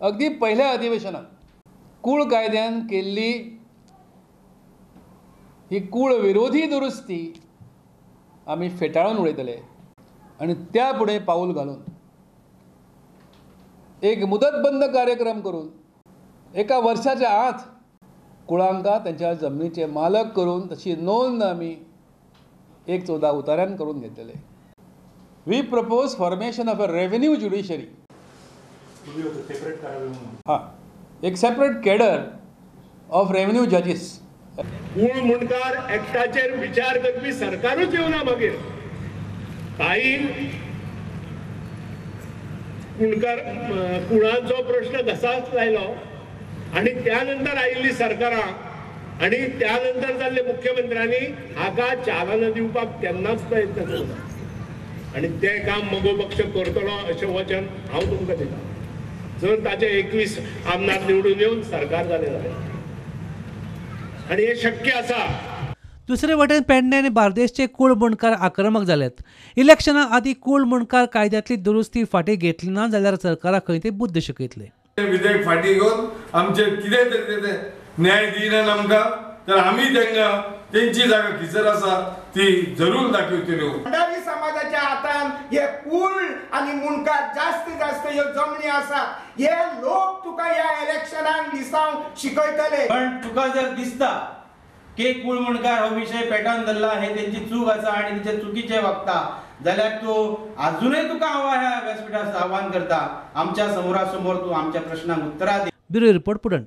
अगदी पहिल्या अधिवेशनात कूळ कायद्यान केल्ली ही कूळ विरोधी दुरुस्ती आमी फेटाळून उडयतले आनी त्या फुडें पावल घालून एक मुदतबंद कार्यक्रम करून एका वर्षाच्या आत कुळांका त्यांच्या जमनीचे मालक करून तशी नोंद आमी 1/14 उतार्यान करून घेतले. We propose formation of a revenue judiciary. हां, एक सेपरेट कॅडर ऑफ रेव्हेन्यू जजीस. कूळ मुंडकार एक्टाचेर विचार करपी सरकारूच येवना. मागीर ताईन कुणकार कुळांचो प्रश्न घसाच लायलो आनी त्यानंतर आयिल्ली सरकारां आनी त्यानंतर जाल्ले मुख्यमंत्र्यांनी हाका चालना दिवपाक तेन्नाच प्रयत्न केलो आनी तें काम मगो पक्ष करतलो अशें वचन हांव तुमकां दितां. जर ताचे 21 आमदार निवडून येवन सरकार जालें जाल्यार आनी हें शक्य आसा. दुसरे वटेन पेडणे आनी बार्देशचे कूळ मुंडकार आक्रमक जाल्यात. इलेक्शना आदी कूळ मुंडकार कायद्यांतली दुरुस्ती फाटीं घेतली ना जाल्यार सरकाराक खंय ते बुद्द शिकयतले. विधेयक फाटीं घेवन आमचे कितें तरी न्याय दिना आमकां तर आमी तांकां तेंची जागा खिचर आसा ती जरूर दाखयतल्यो. भंडारी समाजाच्या हातान हे कूळ आनी मुंडकार जास्त जास्त ह्यो जमनी आसा हे लोक तुका ह्या इलेक्शनाक लिसांव शिकयतले. पण तुका जर दिसता की कूळ मुंडकार हो विशय पेटावन धरला हे तेंची चूक आसा आनी तेंचे चुकीचे वागता जाल्यार तूं आजुनय तुका हांव ह्या व्यासपीठार आव्हान करता, आमच्या समोरासमोर तूं आमच्या प्रश्नांक उत्तरां दी. Bureau report, पुडंट.